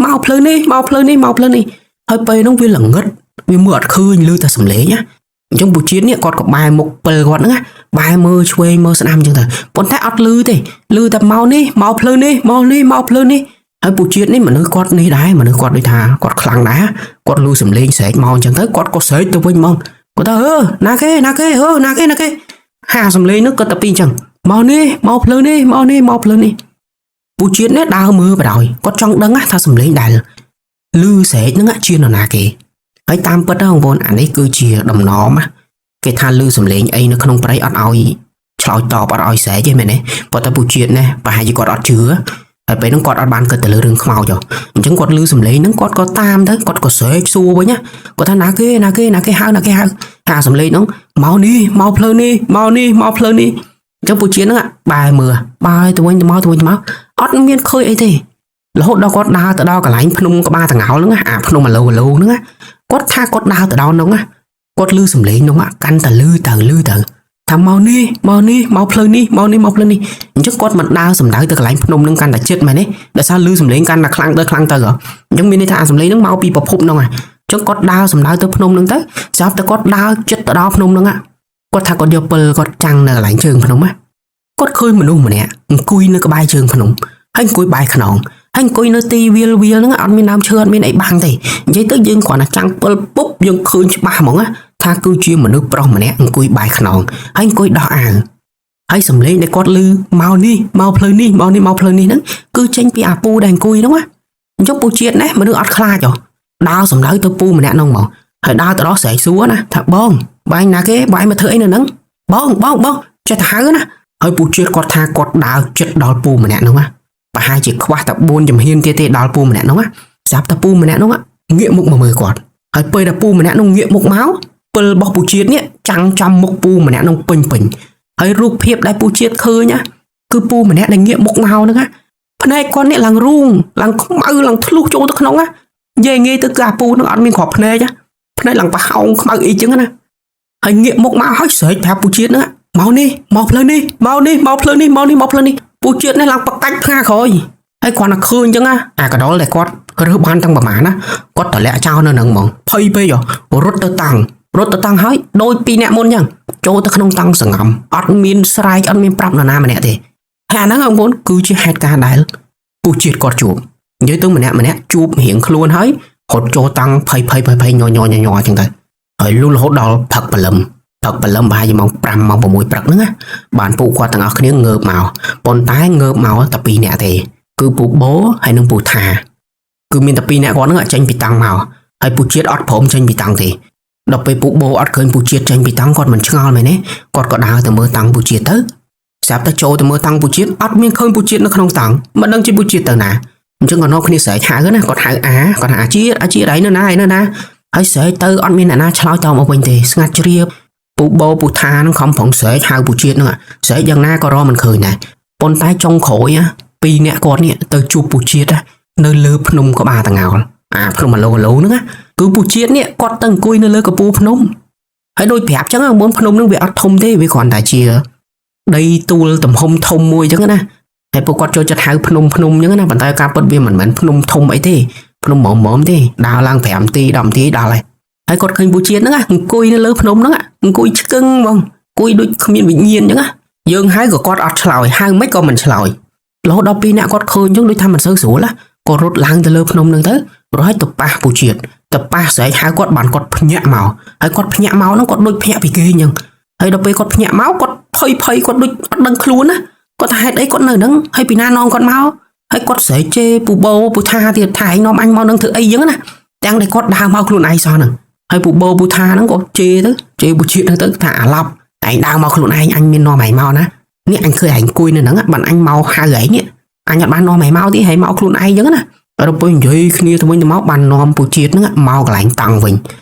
ៅមកផ្លូវនេះមកផ្លូវនេះមកផ្លូវនេះហើយពេលហ្នឹងវាល្ងឹតវាមើលអត់ឃើញឮតែសំឡេងណាអញ្ចឹងពូជាតិនេះគាត់ក៏បែរមុខពិលគាត់ហ្នឹងណាបែរមើលឆ្វេងមើលស្ដាំអញ្ចឹងទៅប៉ុន្តែអត់ឮទេឮតែមកនេះមកផ្លូវនេះមកនេះមកផ្លូវនេះហើយពូជាតិនេះមនុស្សគាត់នេះដែរមនុស្សគាត់ដូចថាគាត់ខ្លាំងដែរគាត់ឮសំឡេងស្រែកមកអញ្ចឹងទៅគាត់ក៏ស្រែកទៅវិញហ្មងគាត់ថាអឺណាគេណាគេអឺណាគេណាគេហាសំឡេងនោះគាត់តែពីអញ្ចឹងមកនេះមកផ្លូវនេះមកនេះមកផ្លូវនេះពូជាតិនេះដើរមើលបណ្ដោយគាត់ចង់ដឹងថាសំឡេងដែលឮស្រែកហ្នឹងជានរណាគេហើយតាមពិតណាបងប្អូនអានេះគឺជាដំណំណាគេថាឮសំឡេងអីនៅក្នុងព្រៃអត់ឲ្យឆ្លើយតបអត់ឲ្យស្រែកទេមែនទេប៉ុន្តែពូជាតិណាប្រហែលជាគាត់អត់ជឿហើយពេលហ្នឹងគាត់អត់បានគិតទៅលើរឿងខ្មោចអញ្ចឹងគាត់ឮសំឡេងហ្នឹងគាត់ក៏តាមទៅគាត់ក៏ស្រែកសួរវិញណាគាត់ថាណាគេណាគេណាគេហៅណាគេហៅថាសំឡេងហ្នឹងមកនេះមកផ្លូវនេះមកនេះមកផ្លូវនេះអញ្ចឹងពូជាតិហ្នឹងបែរមើលបែរទៅវិញទៅមកទៅវិញទៅមកអត់មានឃើញអីទេរហូតដល់គាត់ដើរទៅដល់កន្លែងភ្នំក្បាលតងោលហ្នឹងអាភ្នំអាឡូអាឡូហ្នឹងគាត់ថាគាត់ដើរទៅដល់ហ្នឹងគាត់ឮសំឡេងហ្នឹងកាន់តែឮទៅឮទៅថាមកនេះមកនេះមកផ្លូវនេះមកនេះមកផ្លូវនេះអញ្ចឹងគាត់មិនដើរសំដៅទៅកន្លែងភ្នំហ្នឹងកាន់តែជិតមែនទេដោយសារឮសំឡេងកាន់តែខ្លាំងទៅខ្លាំងទៅអញ្ចឹងមានន័យថាអាសំឡេងហ្នឹងមកពីប្រភពហ្នឹងអញ្ចឹងគាត់ដើរសំដៅទៅភ្នំហ្នឹងទៅស្រាប់តែគាត់ដើរជិតទៅដល់ភ្នំហ្នឹងគាត់ថាគាត់យកពិលគាត់ចាំងនៅកន្លែងជើងភ្នំគាត់ឃើញមនុស្សម្នាក់អង្គុយនៅក្បែរជើងភ្នំហើយអង្គុយបែរខ្នងហើយអង្គុយនៅទីវាលវាលហ្នឹងអត់មានដើមឈើអត់មានអីបាំងទេនិយាយទៅយើងគ្រាន់តែចាំងពិលពុបយើងឃើញច្បាស់ហ្មងថាគឺជាមនុស្សប្រុសម្នាក់អង្គុយបែរខ្នងហើយអង្គុយដោះអាវហើយសំឡេងដែលគាត់ឮមកនេះមកផ្លូវនេះមកនេះមកផ្លូវនេះហ្នឹងគឺចេញពីអាពូដែលអង្គុយហ្នឹងណាអញ្ចឹងពូជាតិណាមនុស្សអត់ខ្លាចហ៎ដើរសំដៅទៅពូម្នាក់ហ្នឹងមកហើយដើរទៅដល់ស្រែកសួរណាថាបងបែងណាគេបែងមកធ្វើអីនៅហ្នឹងបងបងបងចេះតែហៅណាហើយពូជាតិគាត់ថាគាត់ដើរចិត្តដល់ពូម្នាក់ហ្នឹងណាប្រហែលជាខ្វះតែ4ជំហានទៀតទេដល់ពូម្នាក់ហ្នឹងណាស្រាប់តែពូម្នាក់ហ្នឹងងាកមុខមកមើលគាត់ហើយពេលដែលពូម្នាក់ហ្នឹងងាកមុខមកពិលរបស់ពូជាតិនេះចាំងចំមុខពូម្នាក់ហ្នឹងពេញពេញហើយរូបភាពដែលពូជាតិឃើញណាគឺពូម្នាក់ដែលងាកមុខមកហ្នឹងណាភ្នែកគាត់នេះឡើងរូងឡើងខ្មៅឡើងធ្លុះចូលទៅក្នុងណានិយាយងាយទៅគឺអាពូហ្នឹងអត់មានគ្រាប់ភ្នែកណាភ្នែកឡើងប្រហោងខ្មៅអីចឹងណាហើយងាកមុខមកហើយស្រែកប្រាប់ពូជាតិហ្នឹងមកនេះមកផ្លូវនេះមកនេះមកផ្លូវនេះមកនេះមកផ្លូវនេះពូជាតិនេះឡើងបកាច់ផ្ងាក្រោយហើយគ្រាន់តែឃើញចឹងណាអាកដុលដែលគាត់រើសបានទាំងប្រមាណណាគាត់តម្លាក់ចោលនៅហ្នឹងហ្មងភ័យពេករត់ទៅតាំងរត់ទៅតាំងហើយដូចពីរអ្នកមុនចឹងចូលទៅក្នុងតាំងសង្ងំអត់មានស្រែកអត់មានប្រាប់នរណាម្នាក់ទេហើយអាហ្នឹងបងប្អូនគឺជាហេតុការណ៍ដែលពូជាតិគាត់ជួបនិយាយទៅម្នាក់ម្នាក់ជួបរៀងខ្លួនហើយរត់ចូលតាំងភ័យភ័យភ័យភ័យញញញញចឹងទៅហើយលុះរហូតដល់ផឹកព្រលឹមផឹកព្រលឹមប្រហែលជាម៉ោង5ម៉ោង6ព្រឹកហ្នឹងណាបានពួកគាត់ទាំងអស់គ្នាងើបមកប៉ុន្តែងើបមកតែ2នាក់ទេគឺពូបូហើយនិងពូថាគឺមានតែ2នាក់គាត់ហ្នឹងចេញពីតាំងមកហើយពូជាតិអត់ព្រមចេញពីតាំងទេដល់ពេលពូបូអត់ឃើញពូជាតិចេញពីតាំងគាត់មិនឆ្ងល់មែនទេគាត់ក៏ដើរទៅមើលតាំងពូជាតិទៅស្រាប់តែចូលទៅមើលតាំងពូជាតិអត់មានឃើញពូជាតិនៅក្នុងតាំងមិនដឹងជាពូជាតិទៅណាអញ្ចឹងក៏នាំគ្នាស្រែកហៅណាគាត់ហៅអាគាត់ថាអាជាតិអាជាតិឯងនៅណាឯងនៅណាហើយស្រែកទៅអត់មានអ្នកណាឆ្លើយតបមកវិញទេស្ងាត់ជ្រាបពូបូពូថានឹងខំប្រងស្រែកហៅពូជាតិហ្នឹងស្រែកយ៉ាងណាក៏រកមិនឃើញដែរប៉ុន្តែចុងក្រោយណាពីរអ្នកគាត់នេះទៅជួបពូជាតិនៅលើភ្នំក្បាលតងោលអាភ្នំអាឡូអាឡូហ្នឹងណាគឺពូជាតិនេះគាត់ទៅអង្គុយនៅលើកំពូលភ្នំហើយដូចប្រាប់ចឹងមុនភ្នំហ្នឹងវាអត់ធំទេវាគ្រាន់តែជាដីទួលទំហំធំមួយចឹងណាហើយពួកគាត់ចូលចិត្តហៅភ្នំភ្នំចឹងណាប៉ុន្តែការពិតវាមិនមែនភ្នំធំអីទេភ្នំមុំមុំទេដើរឡើង5នាទី10នាទីដល់ហើយហើយគាត់ឃើញពូជាតិហ្នឹងអង្គុយនៅលើភ្នំហ្នឹងអង្គុយឆ្កឹងហ្មងអង្គុយដូចគ្មានវិញ្ញាណចឹងណាយើងហៅក៏គាត់អត់ឆ្លើយហៅមិនក៏មិនឆ្លើយរហូតដល់ពីរអ្នកគាត់ឃើញចឹងដូចថាមិនសូវស្រួលណាគាត់រត់ឡើងទៅលើភ្នំហ្នឹងទៅរហូតទៅប៉ះពូជាតិទៅប៉ះស្រែកហៅគាត់បានគាត់ភ្ញាក់មកហើយគាត់ភ្ញាក់មកហ្នឹងគាត់ដូចភ្ញាក់ពីគេអញ្ចឹងហើយដល់ពេលគាត់ភ្ញាក់មកគាត់ភ័យភ័យគាត់ដូចអត់ដឹងខ្លួនណាគាត់ថាហេតុអីគាត់នៅហ្នឹងហើយពីណានាំគាត់មកហើយគាត់ស្រែកជេរពូបោពូថាទៀតថាឯងនាំអញមកនឹងធ្វើអីអញ្ចឹងណាទាំងដែលគាត់ដើរមកខ្លួនឯងសោះហ្នឹងហើយពូបោពូថាហ្នឹងក៏ជេរទៅជេរពូជាតិហ្នឹងទៅថាអាឡប់ឯងដើរមកខ្លួនឯងអញមាននាំឯងមកណានេះអញឃើញឯងអង្គុយនៅហ្នឹងបានអញមកហៅឯងនេះ អញអត់បាននាំឲ្យមកទេឲ្យមកខ្លួនឯងអញ្ចឹងណាដល់ពេលនិយាយគ្នាទៅវិញទៅមកបាននាំពូជាតិហ្នឹងមកកន្លែងតង់វិ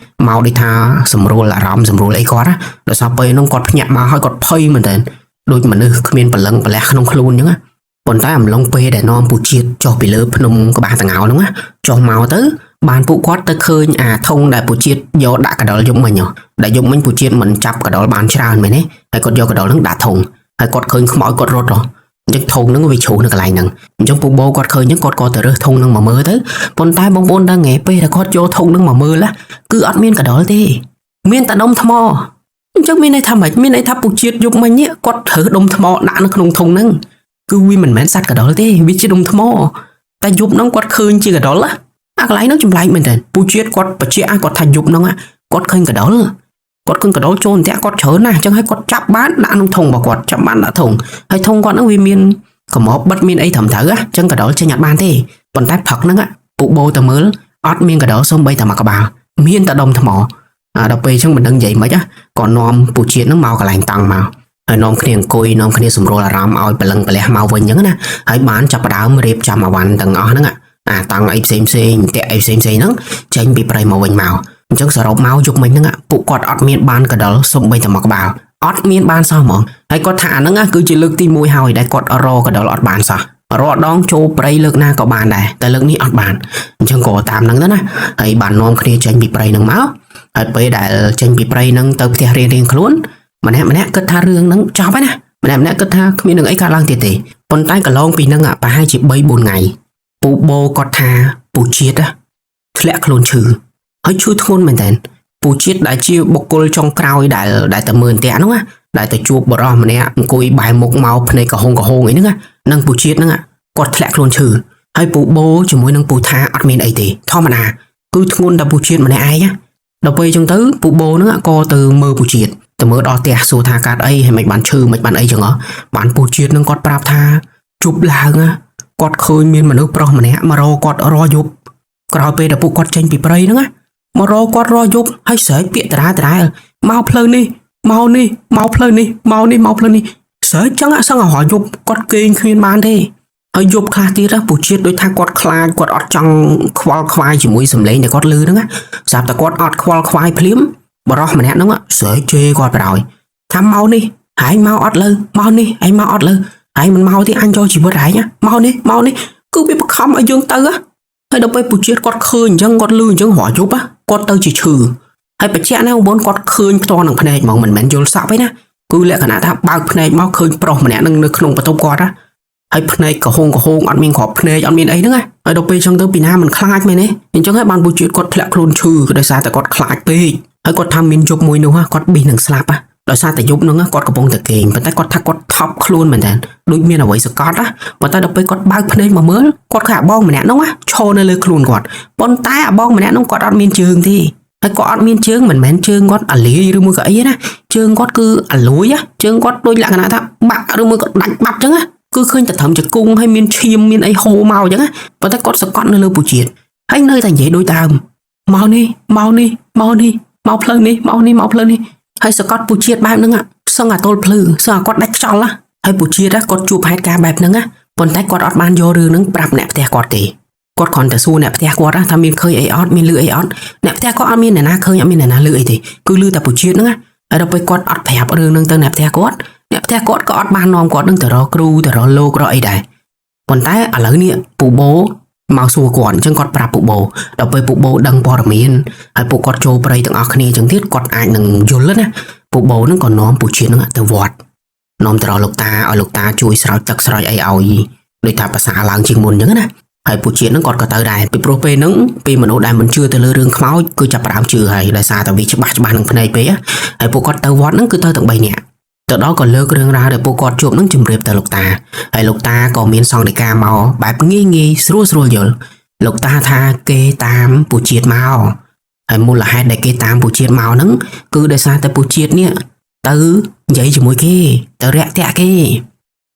ញមកដូចថាសម្រួលអារម្មណ៍សម្រួលអីគាត់ណាដោយសារពេលហ្នឹងគាត់ភ្ញាក់មកហើយគាត់ភ័យមែនតើដូចមនុស្សគ្មានព្រលឹងប្រលះក្នុងខ្លួនអញ្ចឹងណាប៉ុន្តែអំឡុងពេលដែលនាំពូជាតិចុះពីលើភ្នំក្បាលតងោហ្នឹងណាចុះមកទៅបានពួកគាត់ទៅឃើញអាធុងដែលពូជាតិយកដាក់កដុលយប់មិញដែលយប់មិញពូជាតិមិនចាប់កដុលបានច្រើនមែនទេហើយគាត់យកកដុលហ្នឹងដាក់ធុងហើយគាត់ឃើញខ្មោចគាត់រត់ហ៎អញ្ចឹងធុងហ្នឹងវាជ្រុះនៅកន្លែងហ្នឹងអញ្ចឹងពូបោគាត់ឃើញអញ្ចឹងគាត់ក៏ទៅរើសធុងហ្នឹងមកមើលទៅប៉ុន្តែបងប្អូនដឹងទេពេលដែលគាត់យកធុងហ្នឹងមកមើលគឺអត់មានកដុលទេមានតែដុំថ្មអញ្ចឹងមានន័យថាម៉េចមានន័យថាពូជាតិយប់មិញនេះគាត់រើសដុំថ្មដាក់នៅក្នុងធុងហ្នឹងគឺវាមិនមែនសត្វកដុលទេវាជាដុំថ្មតែយប់ហ្នឹងគាត់ឃើញជាកដុលអាកន្លែងហ្នឹងចម្លែកមែនតើពូជាតិគាត់បញ្ជាក់គាត់ថាយប់ហ្នឹងគាត់ឃើញកដុលគាត់ឃើញកដុលចូលអន្ទាក់គាត់ច្រើនណាស់អញ្ចឹងហើយគាត់ចាប់បានដាក់ក្នុងធុងរបស់គាត់ចាប់បានដាក់ធុងហើយធុងគាត់ហ្នឹងវាមានកម្របិទមានអីត្រឹមត្រូវអញ្ចឹងកដុលចេញអត់បានទេប៉ុន្តែព្រឹកហ្នឹងពូបោទៅមើលអត់មានកដុលសំបីតែមួយក្បាលមានតែដុំថ្មដល់ពេលអញ្ចឹងមិនដឹងនិយាយម៉េចក៏នាំពូជាតិហ្នឹងមកកន្លែងតង់មកហើយនាំគ្នាអង្គុយនាំគ្នាសម្រួលអារម្មណ៍ឲ្យព្រលឹងប្រលះមកវិញអញ្ចឹងណាហើយបានចាប់ផ្ដើមរៀបចំអវ៉ាន់ទាំងអស់ហ្នឹងអាតង់អីផ្សេងផ្សេងតាក់អីផ្សេងផ្សេងហ្នឹងចេញពីព្រៃមកវិញមកអញ្ចឹងសរុបមកយប់មិញហ្នឹងពួកគាត់អត់មានបានកដុលសំបីតែមួយក្បាលអត់មានបានសោះហ្មងហើយគាត់ថាអាហ្នឹងគឺជាលើកទី1ហើយដែលគាត់រកដុលអត់បានសោះរាល់ដងចូលព្រៃលើកណាក៏បានដែរតែលើកនេះអត់បានអញ្ចឹងក៏តាមហ្នឹងទៅណាហើយបាននាំគ្នាចេញពីព្រៃហ្នឹងមកហើយពេលដែលចេញពីព្រៃហ្នឹងទៅផ្ទះរៀងៗខ្លួនម្នាក់ម្នាក់គិតថារឿងហ្នឹងចប់ហើយណាម្នាក់ម្នាក់គិតថាគ្មាននឹងអីកើតឡើងទៀតទេប៉ុន្តែកន្លងពីហ្នឹងប្រហែលជា3 4ថ្ងៃពូបោគាត់ថាពូជាតិធ្លាក់ខ្លួនឈឺហើយឈឺធ្ងន់មែនតើពូជាតិដែលជាបុគ្គលចុងក្រោយដែលទៅមើលអន្ទាក់ហ្នឹងណាដែលទៅជួបបរិសម្នាក់អង្គុយបែរមុខមកភ្នែកក្រហមក្រហមអីហ្នឹងណានឹងពូជាតិហ្នឹងគាត់ធ្លាក់ខ្លួនឈឺហើយពូបោជាមួយនឹងពូថាអត់មានអីទេធម្មតាគឺធ្ងន់តែពូជាតិម្នាក់ឯងណាដល់ពេលអញ្ចឹងទៅពូបោហ្នឹងក៏ទៅមើលពូជាតិទៅមើលដល់ផ្ទះសួរថាកើតអីហើយមិនបានឈឺមិនបានអីចឹងហ៎បានពូជាតិនឹងគាត់ប្រាប់ថាជប់ឡើងគាត់ឃើញមានមនុស្សប្រុសម្នាក់មករកគាត់រយប់ក្រោយពេលដែលពួកគាត់ចេញពីព្រៃហ្នឹងណាមករកគាត់រយប់ហើយស្រែកពាក្យតារាតារាមកផ្លូវនេះមកនេះមកផ្លូវនេះមកនេះមកផ្លូវនេះស្រែកចឹងសឹងឲ្យយប់គាត់គេងគ្មានបានទេហើយយប់ខ្លះទៀតពូជាតិដូចថាគាត់ខ្លាចគាត់អត់ចង់ខ្វល់ខ្វាយជាមួយសម្លេងដែលគាត់ឮហ្នឹងណាស្រាប់តែគាត់អត់ខ្វល់ខ្វាយភ្លាមបរោះម្នាក់ហ្នឹងស្រែកជេរគាត់បណ្ដោយថាមកនេះហើយមកអត់លើមកនេះហើយមកអត់លើហើយមិនមកទេអញយកជីវិតឯងមកនេះមកនេះគឺវាបខំឲ្យយើងទៅហើយដល់ពេលពូជាតិគាត់ឃើញអញ្ចឹងគាត់ឮអញ្ចឹងរាល់យប់គាត់ទៅជាឈឺហើយបញ្ជាក់ណាបងប្អូនគាត់ឃើញផ្ទាល់នឹងភ្នែកហ្មងមិនមែនយល់សក់ទេណាគឺលក្ខណៈថាបើកភ្នែកមកឃើញប្រុសម្នាក់នឹងនៅក្នុងបន្ទប់គាត់ណាហើយភ្នែកក្រហងក្រហងអត់មានគ្រាប់ភ្នែកអត់មានអីហ្នឹងណាហើយដល់ពេលអញ្ចឹងទៅពីណាមិនខ្លាចមែនទេអញ្ចឹងហើយបានពូជាតិគាត់ធ្លាក់ខ្លួនឈឺដោយសារតែគាត់ខ្លាចពេកហើយគាត់ថាមានយប់មួយនោះគាត់ប៊ីសនឹងស្លាប់ដោយសារតែយប់ហ្នឹងគាត់កំពុងតែគេងប៉ុន្តែគាត់ថាគាត់ថប់ខ្លួនមែនតើដូចមានអ្វីសកត់ណាប៉ុន្តែដល់ពេលគាត់បើកភ្នែកមកមើលគាត់ឃើញអាបងម្នាក់នោះឈរនៅលើខ្លួនគាត់ប៉ុន្តែអាបងម្នាក់នោះគាត់អត់មានជើងទេហើយគាត់អត់មានជើងមិនមែនជើងគាត់អាលាយឬមួយក៏អីណាជើងគាត់គឺអាលួយជើងគាត់ដូចលក្ខណៈថាបាក់ឬមួយក៏ដាច់បាត់ចឹងណាគឺឃើញតែត្រឹមជង្គង់ហើយមានឈាមមានអីហូរមកអញ្ចឹងណាប៉ុន្តែគាត់សកត់នៅលើពូជាតិហើយនៅតែនិយាយដូចដើមមកនេះមកនេះមកនេះមកផ្លូវនេះមកនេះមកផ្លូវនេះហើយសកត់ពូជាតិបែបហ្នឹងសឹងអាទល់ភ្លឺសឹងអាគាត់ដាច់ខ្យល់ហើយពូជាតិគាត់ជួបហេតុការណ៍បែបហ្នឹងណាប៉ុន្តែគាត់អត់បានយករឿងហ្នឹងប្រាប់អ្នកផ្ទះគាត់ទេគាត់គ្រាន់តែសួរអ្នកផ្ទះគាត់ថាមានឃើញអីអត់មានលឺអីអត់អ្នកផ្ទះគាត់អត់មានអ្នកណាឃើញអត់មានអ្នកណាលឺអីទេគឺលឺតែពូជាតិហ្នឹងណាហើយដល់ពេលគាត់អត់ប្រាប់រឿងហ្នឹងទៅអ្នកផ្ទះគាត់អ្នកផ្ទះគាត់ក៏អត់បាននាំគាត់នឹងទៅរកគ្រូទៅរកលោករកអីដែរប៉ុន្តែឥឡូវនេះពូបូមកសួរគាត់អញ្ចឹងគាត់ប្រាប់ពូបូដល់ពេលពូបូដឹងព័ត៌មានហើយពួកគាត់ចូលព្រៃទាំងអស់គ្នាអញ្ចឹងទៀតគាត់អាចនឹងយល់ណាពូបូហ្នឹងក៏នាំពូជាតិហ្នឹងទៅវត្តនាំទៅរកលោកតាឲ្យលោកតាជួយស្រោចទឹកស្រោចអីឲ្យដូចថាភាសាឡើងជាងមុនអញ្ចឹងណាហើយពូជាតិហ្នឹងគាត់ក៏ទៅដែរពីព្រោះពេលហ្នឹងពេលមនុស្សដែលមិនជឿទៅលើរឿងខ្មោចគឺចាប់ផ្ដើមជឿហើយដោយសារតែវាច្បាស់ច្បាស់នឹងភ្នែកពេកហើយពួកគាត់ទៅវត្តហ្នឹងគឺទៅទាំង3នាក់ទៅដល់ក៏លើករឿងរ៉ាវដែលពួកគាត់ជួបនឹងជម្រាបទៅលោកតាហើយលោកតាក៏មានសង្ឃដីកាមកបែបងាយងាយស្រួលស្រួលយល់លោកតាថាគេតាមពូជាតិមកហើយមូលហេតុដែលគេតាមពូជាតិមកហ្នឹងគឺដោយសារតែពូជាតិនេះទៅនិយាយជាមួយគេទៅរាក់ទាក់គ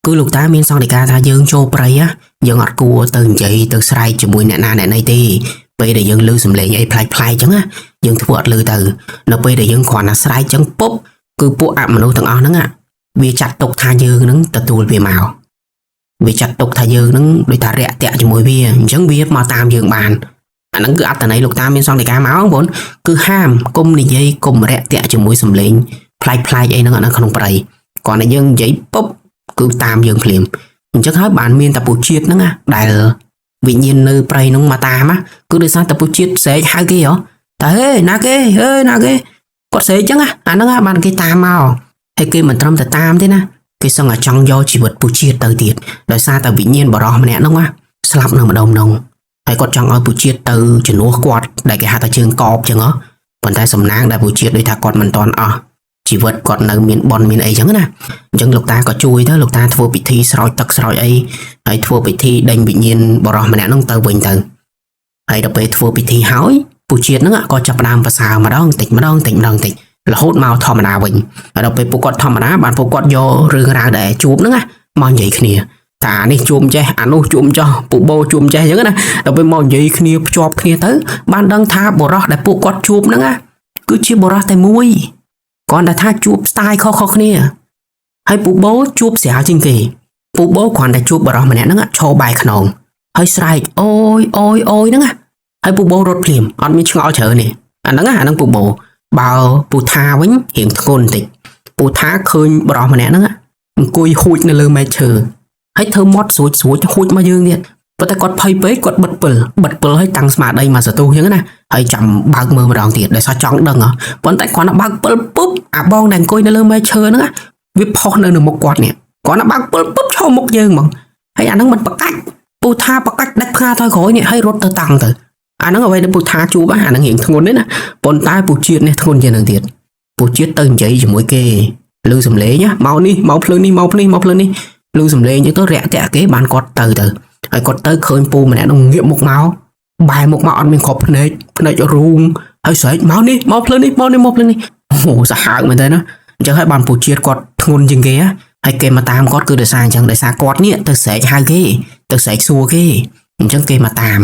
េគឺលោកតាមានសង្ឃដីកាថាយើងចូលព្រៃយើងអត់គួរទៅនិយាយទៅស្រែកជាមួយអ្នកណាអ្នកណីទេពេលដែលយើងឮសំឡេងអីប្លែកៗអញ្ចឹងណាយើងធ្វើអត់ឮទៅនៅពេលដែលយើងគ្រាន់តែស្រែកអញ្ចឹងពុបគឺពួកអមនុស្សទាំងអស់ហ្នឹងវាចាត់ទុកថាយើងនឹងទទួលវាមក វាចាត់ទុកថាយើងនឹងដូចថារាក់ទាក់ជាមួយវាអញ្ចឹងវាមកតាមយើងបានអាហ្នឹងគឺអត្តន័យលោកតាមានសង្ឃដីកាមកបងប្អូនគឺហាមកុំនិយាយកុំរាក់ទាក់ជាមួយសំឡេងប្លែកប្លែកអីហ្នឹងនៅក្នុងព្រៃគ្រាន់តែយើងនិយាយពុបគឺតាមយើងភ្លាមអញ្ចឹងហើយបានមានតពុជាតិហ្នឹងណាដែលវិញ្ញាណនៅព្រៃហ្នឹងមកតាមណាគឺដោយសារតពុជាតិស្រែកហៅគេហ៎តែហេណាគេហេណាគេគាត់ស្រែកអញ្ចឹងណាអាហ្នឹងបានគេតាមមកហើយគេមិនត្រឹមតែតាមទេណាគេសឹងតែចង់យកជីវិតពុជាតិទៅទៀតដោយសារតែវិញ្ញាណបរោះម្នាក់ហ្នឹងណាស្លាប់នៅម្ដុំហ្នឹងហើយគាត់ចង់ឲ្យពុជាតិទៅជំនួសគាត់ដែលគេហៅថាជើងកបអញ្ចឹងហ៎ប៉ុន្តែសំណាងដែលពុជាតិដូចថាគាត់មិនតន់អស់ជីវិតគាត់នៅមានបនមានអីចឹងណាអញ្ចឹងលោកតាក៏ជួយទៅលោកតាធ្វើពិធីស្រោចទឹកស្រោចអីហើយធ្វើពិធីដេញវិញ្ញាណបរោះម្នាក់ហ្នឹងទៅវិញទៅហើយដល់ពេលធ្វើពិធីហើយពុជាតិហ្នឹងក៏ចាប់ផ្ដើមប្រសើរម្ដងតិចម្ដងតិចម្ដងតិចរហូតមកធម្មតាវិញហើយដល់ពេលពួកគាត់ធម្មតាបានពួកគាត់យករឿងរ៉ាវដែលជួបហ្នឹងណាមកនិយាយគ្នាតានេះជួមចេះអានោះជួមចោះពូបោជួមចេះអញ្ចឹងណាដល់ពេលមកនិយាយគ្នាភ្ជាប់គ្នាទៅបានដឹងថាបុរសដែលពួកគាត់ជួបហ្នឹងណាគឺជាបុរសតែមួយគ្រាន់តែថាជួបស្ទាយខុសៗគ្នាហើយពូបោជួបស្រាលជាងគេពូបោគ្រាន់តែជួបបុរសម្នាក់ហ្នឹងឈរបែរខ្នងហើយស្រែកអូយអូយអូយហ្នឹងណាហើយពូបោរត់ភ្លាមអត់មានឆ្ងល់ច្រើនទេអាហ្នឹងអាហ្នឹងពូបោបើពូថាវិញរៀងធ្ងន់បន្តិចពូថាឃើញបុរសម្នាក់ហ្នឹងអង្គុយហួចនៅលើមែកឈើហើយធ្វើមាត់ស្រួចស្រួចហួចមកយើងទៀតប៉ុន្តែគាត់ភ័យពេកគាត់បិទពិលបិទពិលឲ្យតាំងស្មារតីមកសន្ទុះអញ្ចឹងណាហើយចាំបើកមើលម្ដងទៀតដោយសារចង់ដឹងហ៎ប៉ុន្តែគាត់បើកពិលពុបអាបងដែលអង្គុយនៅលើមែកឈើហ្នឹងវាផុសនៅនៅមុខគាត់នេះគាត់បើកពិលពុបឈរមុខយើងហ្មងហើយអាហ្នឹងមិនប្រកាច់ពូថាប្រកាច់ដាច់ផ្ងាថយក្រោយនេះហើយរត់ទៅតាំងទៅអាហ្នឹងអ្វីដែលពូថាជួបអាហ្នឹងរៀងធ្ងន់ទេណាប៉ុន្តែពូជាតិនេះធ្ងន់ជាងនឹងទៀតពូជាតិទៅនិយាយជាមួយគេឮសំឡេងណាមកនេះមកភ្លើងនេះមកភ្លើងមកភ្លើងនេះឮសំឡេងអញ្ចឹងទៅរាក់តាក់គេបានគាត់ទៅទៅហើយគាត់ទៅឃើញពូម្នាក់នោះងាកមុខមកបែរមុខមកអត់មានគ្រាប់ភ្នែកភ្នែករូងហើយស្រែកមកនេះមកភ្លើងនេះមកនេះមកភ្លើងនេះអូសាហាវមែនទេណាអញ្ចឹងហើយបានពូជាតិគាត់ធ្ងន់ជាងគេហើយគេមកតាមគាត់គឺដោយសារអញ្ចឹងដោយសារគាត់នេះទៅស្រែកហៅគេទៅស្រែកសួរគេអញ្ចឹងគេមកតាម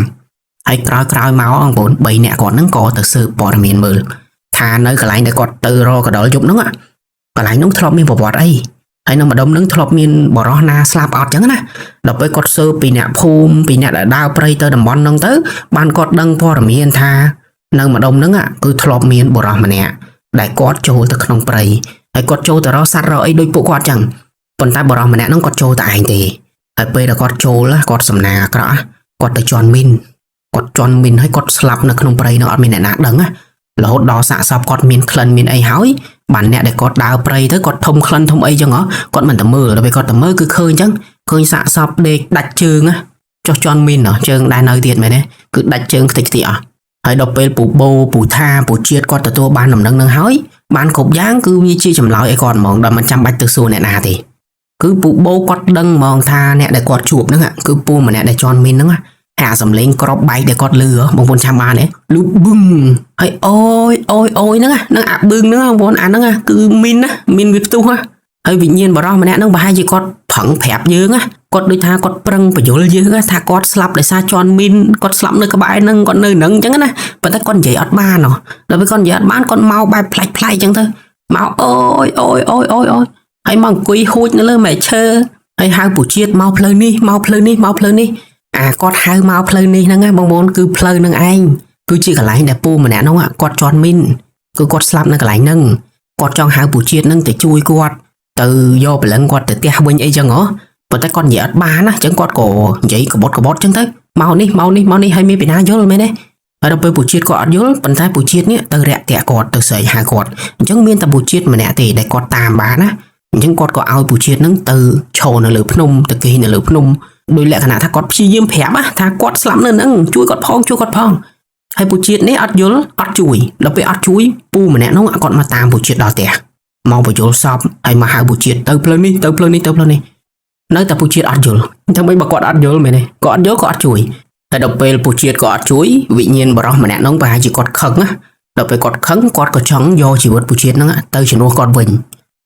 ហើយក្រោយក្រោយមកបងប្អូន3នាក់គាត់ហ្នឹងក៏ទៅស៊ើបព័ត៌មានមើលថានៅកន្លែងដែលគាត់ទៅរកកដុលយប់ហ្នឹងកន្លែងហ្នឹងធ្លាប់មានប្រវត្តិអីហើយនៅម្ដុំហ្នឹងធ្លាប់មានបរោះណាស្លាប់អត់ចឹងណាដល់ពេលគាត់ស៊ើបពីអ្នកភូមិពីអ្នកដែលដើរព្រៃទៅតំបន់ហ្នឹងទៅបានគាត់ដឹងព័ត៌មានថានៅម្ដុំហ្នឹងគឺធ្លាប់មានបរោះម្នាក់ដែលគាត់ចូលទៅក្នុងព្រៃហើយគាត់ចូលទៅរកសត្វរកអីដូចពួកគាត់ចឹងប៉ុន្តែបរោះម្នាក់ហ្នឹងគាត់ចូលតែឯងទេហើយពេលដែលគាត់ចូលគាត់សំណាងអាក្រក់គាត់ទៅជន់មីនគាត់ជន់មីនហើយគាត់ស្លាប់នៅក្នុងព្រៃនោះអត់មានអ្នកណាដឹងណារហូតដល់សាកសពគាត់មានក្លិនមានអីហើយបានអ្នកដែលគាត់ដើរព្រៃទៅគាត់ធំក្លិនធំអីចឹងហ៎គាត់មិនទៅមើលដល់ពេលគាត់ទៅមើលគឺឃើញចឹងឃើញសាកសពដេកដាច់ជើងណាចុះជន់មីនហ៎ជើងដែរនៅទៀតមែនទេគឺដាច់ជើងខ្ទេចខ្ទីអស់ហើយដល់ពេលពូបោពូថាពូជាតិគាត់ទទួលបានដំណឹងនឹងហើយបានគ្រប់យ៉ាងគឺវាជាចម្លើយឲ្យគាត់ហ្មងដល់មិនចាំបាច់ទៅសួរអ្នកណាទេគឺពូបោគាត់ដឹងហ្មងថាអ្នកដែលគាត់ជួបហ្នឹងគឺពូម្នាក់ដែលជន់មីនហ្នឹងអាសំលេងក្របបែកដែលគាត់លឺបងប្អូនចាំបានទេលឺបឹងហើយអូយអូយអូយហ្នឹងហ្នឹងអាបឹងហ្នឹងបងប្អូនអាហ្នឹងគឺមីនណាមីនវាផ្ទុះហើយវិញ្ញាណបរោះម្នាក់ហ្នឹងប្រហែលជាគាត់ប្រឹងប្រាប់យើងណាគាត់ដូចថាគាត់ប្រឹងបញ្យលយើងថាគាត់ស្លាប់ដោយសារជន់មីនគាត់ស្លាប់នៅក្បែរហ្នឹងគាត់នៅហ្នឹងអញ្ចឹងណាប៉ុន្តែគាត់និយាយអត់បានហ៎ដល់ពេលគាត់និយាយអត់បានគាត់មកបែបប្លែកប្លែកអញ្ចឹងទៅមកអូយអូយអូយអូយអូយហើយមកអង្គុយហួចនៅលើមែកឈើហើយហៅពូជាតិមកផ្លូវនេះមកផ្លូវនេះមកផ្លូវនេះអាគាត់ហៅមកផ្លូវនេះហ្នឹងណាបងប្អូនគឺផ្លូវហ្នឹងឯងគឺជាកន្លែងដែលពូម្នាក់ហ្នឹងគាត់ជន់មីនគឺគាត់ស្លាប់នៅកន្លែងហ្នឹងគាត់ចង់ហៅពូជាតិហ្នឹងទៅជួយគាត់ទៅយកព្រលឹងគាត់ទៅផ្ទះវិញអីចឹងហ៎ប៉ុន្តែគាត់និយាយអត់បានណាអញ្ចឹងគាត់ក៏និយាយកបត់កបត់ចឹងទៅមកនេះមកនេះមកនេះហើយមានពីណាយល់មែនទេហើយដល់ពេលពូជាតិគាត់អត់យល់ប៉ុន្តែពូជាតិនេះទៅរាក់ទាក់គាត់ទៅស្រែកហៅគាត់អញ្ចឹងមានតែពូជាតិម្នាក់ទេដែលគាត់តាមបានណាអញ្ចឹងគាត់ក៏ឲ្យពូជាតិហ្នឹងទៅឈរនៅលើភ្នំទៅគេងនៅលើភ្នំដោយលក្ខណៈថាគាត់ព្យាយាមប្រាប់ថាគាត់ស្លាប់នៅហ្នឹងជួយគាត់ផងជួយគាត់ផងហើយពូជាតិនេះអត់យល់អត់ជួយដល់ពេលអត់ជួយពូម្នាក់ហ្នឹងគាត់មកតាមពូជាតិដល់ផ្ទះមកបញ្យល់សពហើយមកហៅពូជាតិទៅផ្លូវនេះទៅផ្លូវនេះទៅផ្លូវនេះនៅតែពូជាតិអត់យល់តែមិនបើគាត់អត់យល់មែនទេគាត់អត់យល់ក៏អត់ជួយហើយដល់ពេលពូជាតិក៏អត់ជួយវិញ្ញាណបរោះម្នាក់ហ្នឹងប្រហែលជាគាត់ខឹងណាដល់ពេលគាត់ខឹងគាត់ក៏ចង់យកជីវិតពូជាតិហ្នឹងទៅជំនួសគាត់វិ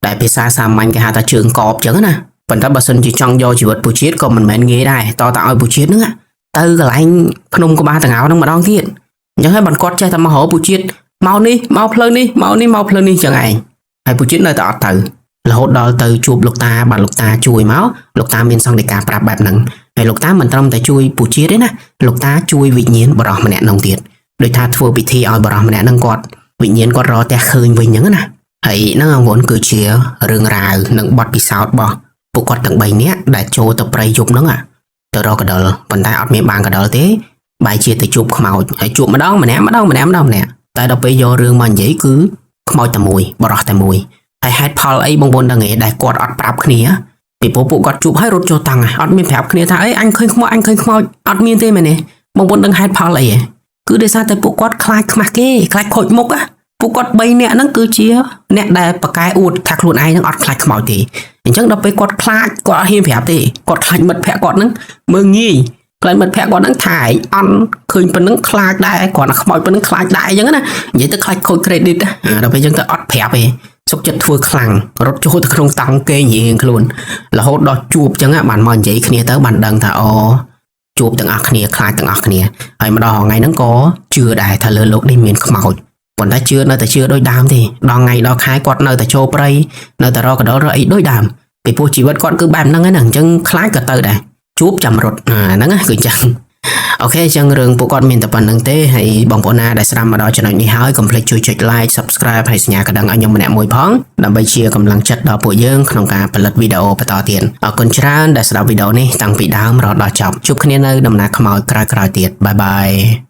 ញតែភាសាសាមញ្ញគេហៅថាជើងកបចឹងណាប៉ុន្តែបើសិនជាចង់យកជីវិតពូជាតិក៏មិនមែនងាយដែរតើឲ្យពូជាតិហ្នឹងទៅកន្លែងភ្នំក្បាលតងោហ្នឹងម្ដងទៀតអញ្ចឹងហើយបានគាត់ចេះតែមករកពូជាតិមកនេះមកផ្លូវនេះមកនេះមកផ្លូវនេះចឹងឯងហើយពូជាតិនៅតែអត់ទៅ រហូតដល់ទៅជួបលោកតាបាទលោកតាជួយមកលោកតាមានសង្ឃដីកាប្រាប់បែបហ្នឹងហើយលោកតាមិនត្រឹមតែជួយពូជាតិទេណាលោកតាជួយវិញ្ញាណបរោះម្នាក់ហ្នឹងទៀតដោយថាធ្វើពិធីឲ្យបរោះម្នាក់ហ្នឹងគាត់វិញ្ញាណគាត់រកផ្ទះឃើញវិញអញ្ចឹងណាហើយហ្នឹងបងប្អូនគឺជារឿងរ៉ាវនិងបទពិសោធន៍របស់ពួកគាត់ទាំង3នាក់ដែលចូលទៅព្រៃយប់ហ្នឹងទៅរកកដិលប៉ុន្តែអត់មានបានកដិលទេបែរជាទៅជួបខ្មោចហើយជួបម្ដងម្នាក់ម្ដងម្នាក់ម្ដងម្នាក់តែដល់ពេលយករឿងមកនិយាយគឺខ្មោចតែមួយបរោះតែមួយហើយហេតុផលអីបងប្អូនដឹងទេដែលគាត់អត់ប្រាប់គ្នាពីព្រោះពួកគាត់ជួបហើយរត់ចូលតង់អត់មានប្រាប់គ្នាថាអីអញឃើញខ្មោចអញឃើញខ្មោចអត់មានទេមែនទេបងប្អូនដឹងហេតុផលអីទេគឺដោយសារតែពួកគាត់ខ្លាចខ្មាស់គេខ្លាចខូចមុខណាពួកគាត់3នាក់ហ្នឹងគឺជាអ្នកដែលប្រកែអួតថាខ្លួនឯងហ្នឹងអត់ខ្លាចខ្មោចទេអញ្ចឹងដល់ពេលគាត់ខ្លាចគាត់អត់ហ៊ានប្រាប់ទេគាត់ខ្លាចមិត្តភក្តិគាត់ហ្នឹងមើងងាយខ្លាចមិត្តភក្តិគាត់ហ្នឹងថាឯងអន់ឃើញប៉ុណ្ណឹងខ្លាចដែរគាត់ខ្មោចប៉ុណ្ណឹងខ្លាចដែរអញ្ចឹងណានិយាយទៅខ្លាចខូច credit ដល់ពេលអញ្ចឹងទៅអត់ប្រាប់ទេសុកចិត្តធ្វើខ្លាំងរត់ចូលទៅក្នុងតង់គេងរៀងខ្លួនរហូតដល់ជួបអញ្ចឹងបានមកនិយាយគ្នាទៅបានដឹងថាអូជួបទាំងអស់គ្នាខ្លាចទាំងអស់គ្នាហើយម្ដងថ្ងៃហ្នឹងក៏ជឿដែរថាលើលោកនេះមានខ្មោចប៉ុន្តែជឿនៅតែជឿដូចដើមទេដល់ថ្ងៃដល់ខែគាត់នៅតែចូលព្រៃនៅតែរកកដលរកអីដូចដើមពីព្រោះជីវិតគាត់គឺបែបហ្នឹងហ្នឹងអញ្ចឹងខ្លាចក៏ទៅដែរជួបចាំរត់អាហ្នឹងគឺអញ្ចឹង OK អញ្ចឹងរឿងពួកគាត់មានតែប៉ុណ្្នឹងទេហើយបងប្អូនណាដែលស្ដាប់មកដល់ចំណុចនេះហើយកុំភ្លេចជួយចុច like subscribe ហើយសញ្ញាកណ្ដឹងឲ្យខ្ញុំម្នាក់មួយផងដើម្បីជាកម្លាំងចិត្តដល់ពួកយើងក្នុងការផលិតវីដេអូបន្តទៀតអរគុណច្រើនដែលស្ដាប់វីដេអូនេះតាំងពីដើមរហូតដល់ចប់ជួបគ្នានៅដំណើរខ្មោចក្រោយៗទៀត bye bye.